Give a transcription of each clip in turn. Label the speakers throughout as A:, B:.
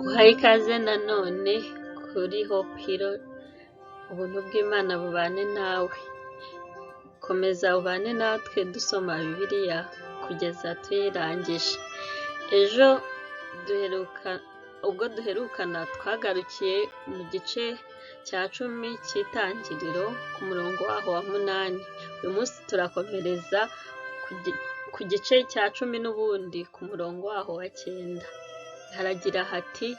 A: Guhaye ikaze nanone kuri Hope Hero, ubuntu bw'Imana bubane nawe. Komeza ubane natwe dusoma Bibiliya kugeza tuyirangije. Ejo duheruka, ubwo duherukana twagarukiye mu gice cya 10 cy'Itangiriro ku murongo waho wa 8. Uyu munsi turakomereza ku gice cya 10 n'ubundi ku murongo waho wa 9. Haragira hati: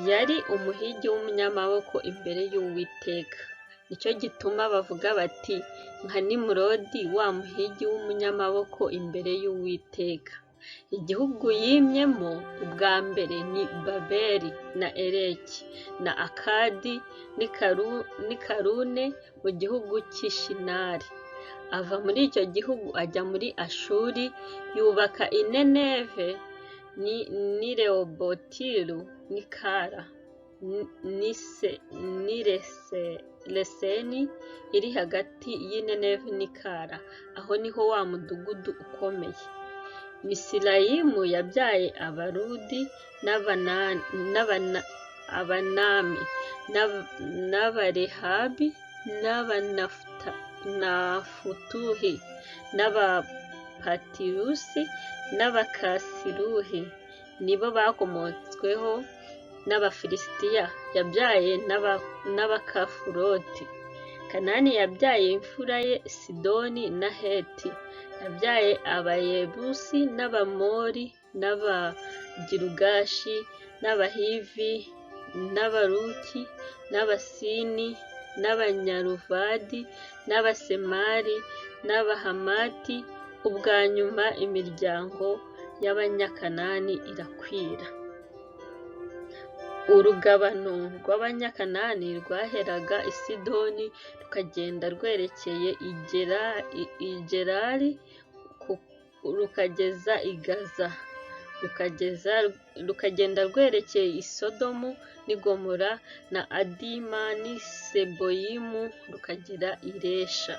A: "Yari umuhigi w'umunyamaboko imbere y'Uwiteka. Nicyo gituma bavuga bati: 'Nka Nimurodi wa muhigi w'umunyamaboko imbere y'Uwiteka.'" Igihugu yimyemo ubwa mbere ni Babeli na Ereki na Akadi n'i Karune mu gihugu cy'i Shinari. Ava muri icyo gihugu ajya muri Ashuri, yubaka i Nineve n'i Rehobotiru n'i Kala n'i Reseni iri hagati y'i Nineve n'i Kala. Aho niho wa mudugudu ukomeye. Misirayimu yabyaye Abaludi n'Abanami n'Abarehabi n'Abanafutuhi n'Abapatirusi n'Abakasiluhi, nibo bakomotsweho n'Abafilisitiya. Yabyaye n'Abakafuroti. Kanani yabyaye imfura ye Sidoni na Heti. Yabyaye Abayebusi n'Abamori n'Abagirugashi n'Abahivi n'Abaruki n'Abasini n'Abanyaruvadi n'Abasemari n'Abahamati. Ubwa nyuma imiryango y'Abanyakanani irakwira. Urugabano rw'Abanyakanani rwaheraga i Sidoni rukagenda rwerekeye i Gerari, rukageza i Gaza, rukagenda rwerekeye i Sodomu n'i Gomora na Adima n'i Seboyimu, rukagera i Lesha.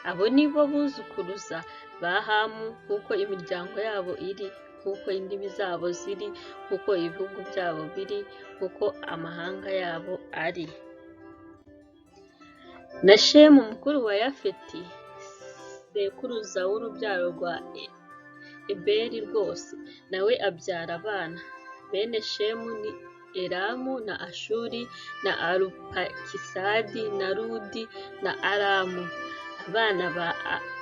A: Abo ni bo buzukuruza ba Hamu nk'uko imiryango yabo iri, nk'uko indimi zabo ziri, nk'uko ibihugu byabo biri, nk'uko amahanga yabo ari. Na Shemu mukuru wa Yafeti, sekuruza w'urubyaro rwa Eberi rwose, nawe abyara abana. Bene Shemu ni Elamu na Ashuri na Arupakisadi na Ludi na Aramu. Abana ba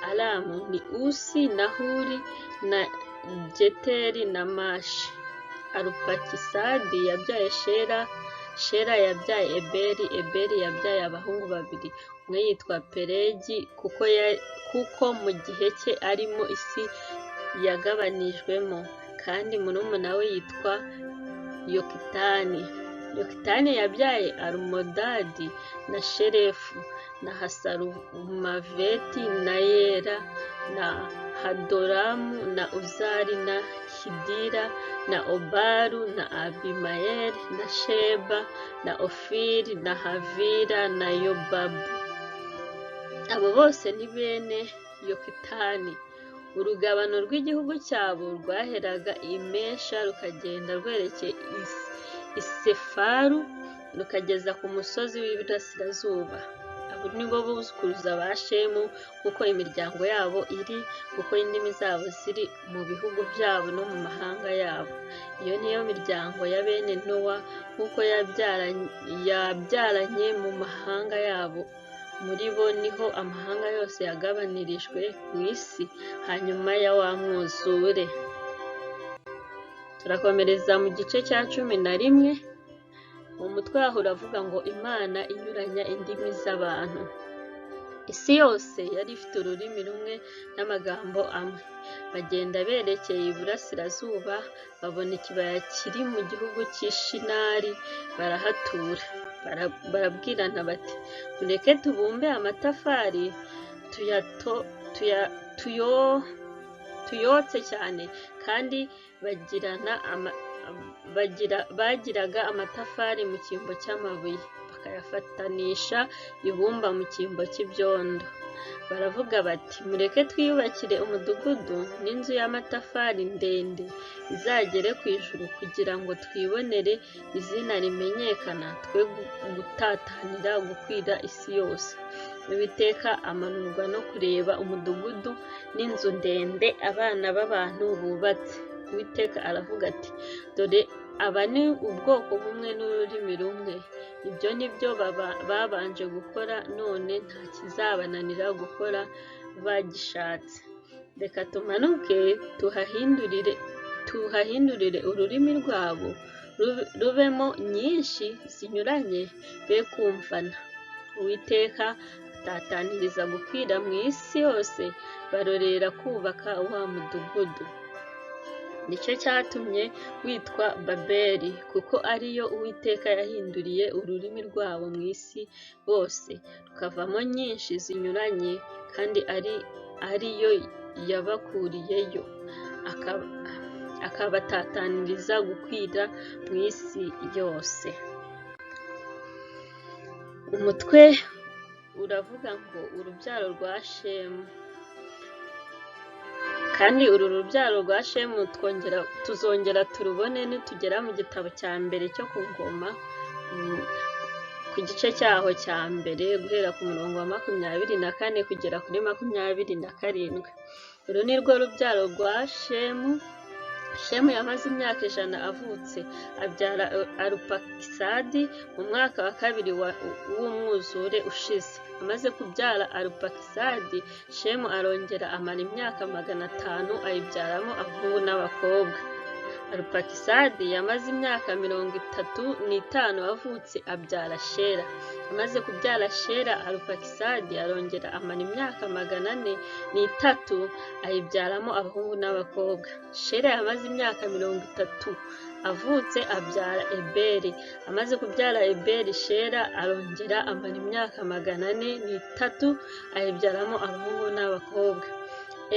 A: Aramu ni Usi na Huri na Geteri na Mashi. Arupakisadi yabyaye Shela, Shela yabyaye Eberi, Eberi yabyaye abahungu babiri, umwe yitwa Pelegi kuko mu gihe cye arimo isi yagabanijwemo, kandi murumuna we yitwa Yokitani. Yokitani yabyaye Alumodadi na Shelefu na Hasarumaveti na Yera na Hadoramu na Uzali na Kidira na Obalu na Abimayeli na Sheba na Ofiri na Havila na Yobabu. Abo bose ni bene Yokitani. Urugabano rw'igihugu cyabo rwaheraga i Mesha rukagenda rwerekeye i Sefaru, rukageza ku musozi w'iburasirazuba. Abo ni bo buzukuruza ba Shemu nk'uko imiryango yabo iri, nk'uko indimi zabo ziri mu bihugu byabo no mu mahanga yabo. Iyo niyo miryango ya bene Nowa nk'uko yabyaranye mu mahanga yabo. Muri bo niho amahanga yose yagabanirijwe mu isi hanyuma ya wa mwuzure. Turakomereza mu gice cya 11. Umutwe waho uravuga ngo: "Imana inyuranya indimi z'abantu." Isi yose yari ifite ururimi rumwe n'amagambo amwe. Bagenda berekeye iburasirazuba, babona ikibaya kiri mu gihugu cy'i Shinari, barahatura. Barabwirana bati: "Mureke tubumbe amatafari tuyotse cyane." Kandi bagiraga amatafari mu cyimbo cy'amabuye, bakayafatanisha ibumba mu cyimbo cy'ibyondo. Baravuga bati: "Mureke twiyubakire umudugudu n'inzu y'amatafari ndende izagere ku ijuru, kugira ngo twibonere izina rimenyekana, twe gutatanira gukwira isi yose." Uwiteka amanurwa no kureba umudugudu n'inzu ndende abana b'abantu bubatse. Uwiteka aravuga ati: "Dore aba ni ubwoko bumwe n'ururimi rumwe. Ibyo ni byo babanje gukora, none nta kizabananira gukora bagishatse. Reka tumanuke tuhahindurire ururimi rwabo rubemo nyinshi zinyuranye, be kumvana." Uwiteka atataniriza gukwira mu isi yose, barorera kubaka wa mudugudu. Nicyo cyatumye witwa Babeli, kuko ariyo Uwiteka yahinduriye ururimi rwabo mu isi bose, rukavamo nyinshi zinyuranye, kandi ari yo yabakuriyeyo, akabatataniriza gukwira mu isi yose. Umutwe uravuga ngo urubyaro rwa Shemu. Kandi uru rubyaro rwa Shemu twongera tuzongera turubone nitugera mu gitabo cya mbere cyo ku ngoma, ku gice cyaho cya mbere, guhera ku murongo wa 24 kugera kuri 27. Uru ni rwo rubyaro rwa Shemu. Shemu yamaze imyaka 100 avutse, abyara Arupakisadi mu mwaka wa kabiri w'umwuzure ushize. Amaze kubyara Arupakisadi, Shemu arongera amara imyaka 500, ayibyaramo abahungu n'abakobwa. Arupakisadi yamaze imyaka 35 avutse, abyara Shera. Amaze kubyara Shera, Arupakisadi arongera amara imyaka 403, ayibyaramo abahungu n'abakobwa. Shera yamaze imyaka 30 avutse, abyara Eberi. Amaze kubyara Eberi, Shera arongera amara imyaka 403, ayibyaramo abahungu n'abakobwa.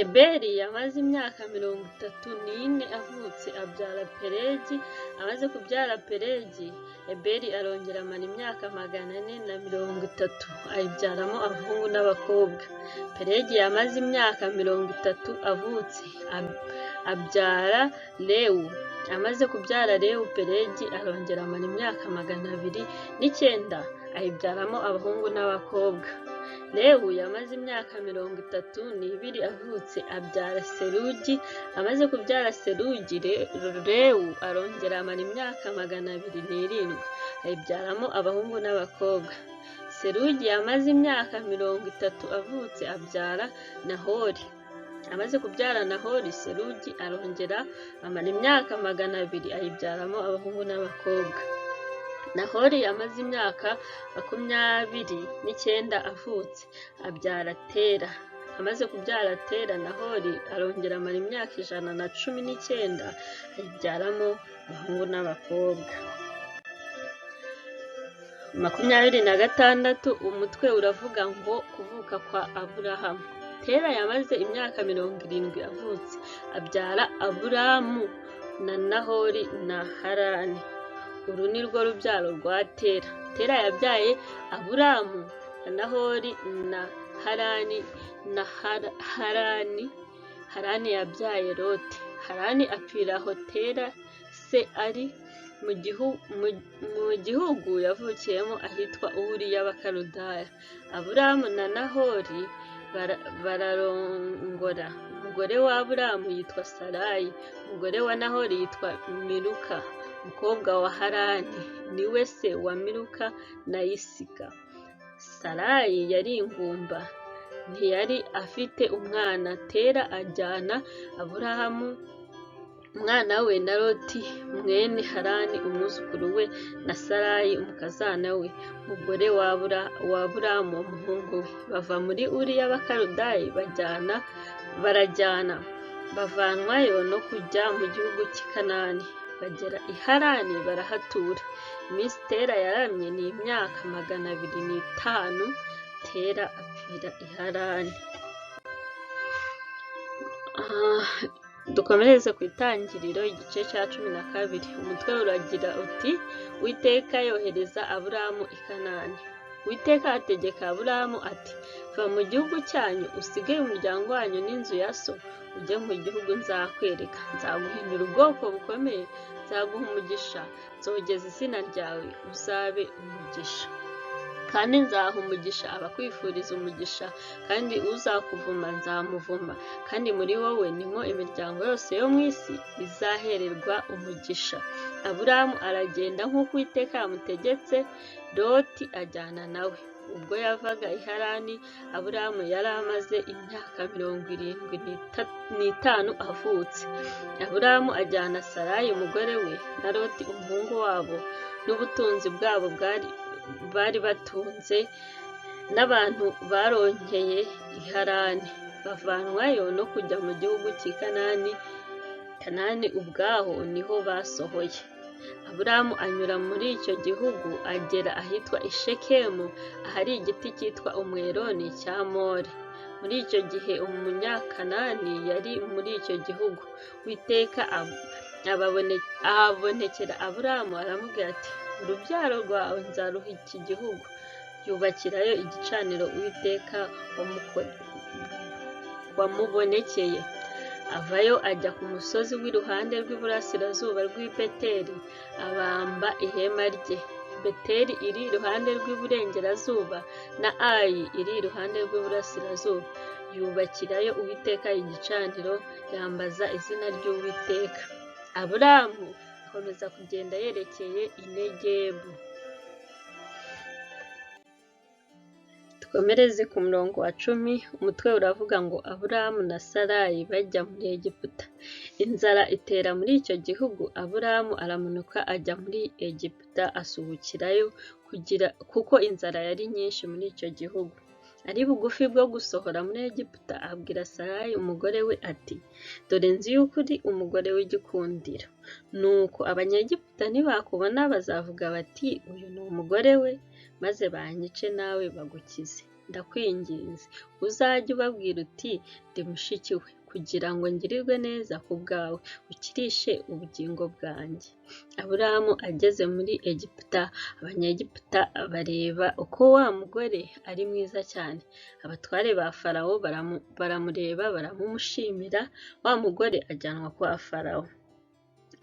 A: Eberi yamaze imyaka 34 avutse, abyara Pelegi. Amaze kubyara Pelegi, Eberi arongera amara imyaka 430, ayibyaramo abahungu n'abakobwa. Pelegi yamaze imyaka 30 avutse, abyara Rewu. Amaze kubyara Rewu, Pelegi arongera amara imyaka 209, ayibyaramo abahungu n'abakobwa. Rewu yamaze imyaka 32 avutse, abyara Serugi. Amaze kubyara Serugi, Rewu arongera amara imyaka 207, ayibyaramo abahungu n'abakobwa. Serugi yamaze imyaka 30 avutse, abyara Nahori. Amaze kubyara Nahori, Serugi arongera amara imyaka 200, ayibyaramo abahungu n'abakobwa. Nahori yamaze imyaka 29 avutse, abyara Tera. Amaze kubyara Tera, Nahori arongera amara imyaka 119, ayibyaramo abahungu n'abakobwa. 26, umutwe uravuga ngo kuvuka kwa Aburahamu. Tera yamaze imyaka 70 avutse, abyara Aburamu na Nahori na Harani. Uru ni rwo rubyaro rwa Tera. Tera yabyaye Aburamu na Nahori na Harani na Harani. Harani yabyaye Loti. Harani apfira aho Tera se ari mu gihugu yavukiyemo ahitwa Uri y'Abakaludaya. Aburamu na Nahori bararongora. Umugore wa Aburamu yitwa Sarayi, umugore wa Nahori yitwa Miluka, umukobwa wa Harani, niwe se wa Miluka na Yisika. Sarayi yari ingumba, ntiyari afite umwana. Tera ajyana Aburahamu umwana we na Loti mwene Harani umwuzukuru we na Sarayi umukazana we, umugore wa Aburamu umuhungu we, bava muri Uri y'Abakaludaya barajyana, bavanwayo no kujya mu gihugu cy'i Kanani, bagera i Harani barahatura. Iminsi Tera yaramye ni imyaka 205, Tera apfira i Harani. Dukomereze ku Itangiriro igice cya 12. Umutwe uragira uti: Uwiteka yohereza Aburamu i Kanani. Uwiteka ategeka Aburamu ati: "Va mu gihugu cyanyu, usige umuryango wanyu n'inzu ya so, ujye mu gihugu nzakwereka. Nzaguhindura ubwoko bukomeye, nzaguha umugisha, nzogeza izina ryawe, uzabe umugisha. Kandi nzaha umugisha abakwifuriza umugisha, kandi uzakuvuma nzamuvuma. Kandi muri wowe niho imiryango yose yo mu isi izahererwa umugisha." Aburamu aragenda nk'uko Uwiteka yamutegetse, Loti ajyana nawe. Ubwo yavaga i Harani, Aburamu yari amaze imyaka 75 avutse. Aburamu ajyana Sarayi umugore we na Loti umuhungu wabo n'ubutunzi bwabo bari batunze n'abantu baronkeye i Harani, bavanwayo no kujya mu gihugu cy'i Kanani. Kanani ubwaho niho basohoye. Aburamu anyura muri icyo gihugu agera ahitwa i Shekemu, ahari igiti cyitwa umweroni cya More. Muri icyo gihe Umunyakanani yari muri icyo gihugu. Uwiteka ahabonekera Aburamu aramubwira ati: "Urubyaro rwawe nzaruha iki gihugu." Yubakirayo igicaniro Uwiteka wamubonekeye. Avayo ajya ku musozi w'iruhande rw'iburasirazuba rw'i Beteli, abamba ihema rye. Beteli iri iruhande rw'iburengerazuba na Ayi iri iruhande rw'iburasirazuba. Yubakirayo Uwiteka igicaniro, yambaza izina ry'Uwiteka. Aburamu akomeza kugenda yerekeye i Negebu. Dukomereze ku murongo wa 10, umutwe uravuga ngo Aburamu na Sarayi bajya muri Egiputa. Inzara itera muri icyo gihugu, Aburamu aramanuka ajya muri Egiputa asuhukirayo kuko inzara yari nyinshi muri icyo gihugu. Ari bugufi bwo gusohora muri Egiputa, abwira Sarayi umugore we ati: "Dore nzi yuko uri umugore w'igikundiro. Nuko Abanyegiputa nibakubona bazavuga bati uyu ni umugore we, maze banyice nawe bagukize. Ndakwinginze, uzajye ubabwira uti ndi mushiki we, kugira ngo ngirirwe neza ku bwawe, ukirishe ubugingo bwanjye." Aburamu ageze muri Egiputa, Abanyegiputa bareba uko wa mugore ari mwiza cyane. Abatware ba Farawo baramureba baramumushimira, wa mugore ajyanwa kwa Farawo.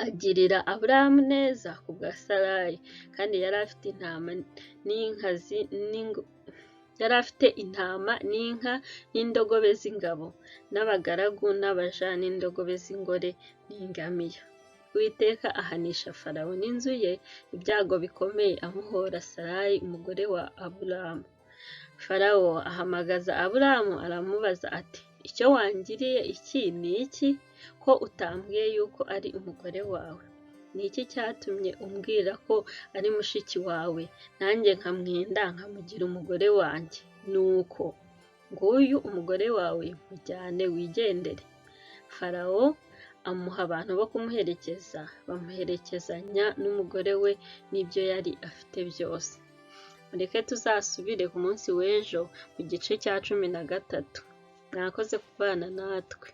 A: Agirira Aburamu neza ku bwa Sarayi, kandi yari afite intama n'inka yari afite intama n'inka n'indogobe z'ingabo, n'abagaragu n'abaja n'indogobe z'ingore n'ingamiya. Uwiteka ahanisha Farawo n'inzu ye ibyago bikomeye amuhora Sarayi umugore wa Aburamu. Farawo ahamagaza Aburamu aramubaza ati: "Icyo wangiriye iki ni iki, ko utambwiye yuko ari umugore wawe? Ni iki cyatumye umbwira ko ari mushiki wawe, nanjye nkamwenda nkamugira umugore wanjye? Nuko nguyu umugore wawe, mujyane wigendere." Farawo amuha abantu bo kumuherekeza, bamuherekezanya n'umugore we n'ibyo yari afite byose. Mureke tuzasubire ku munsi w'ejo mu gice cya 13. Mwakoze kubana natwe.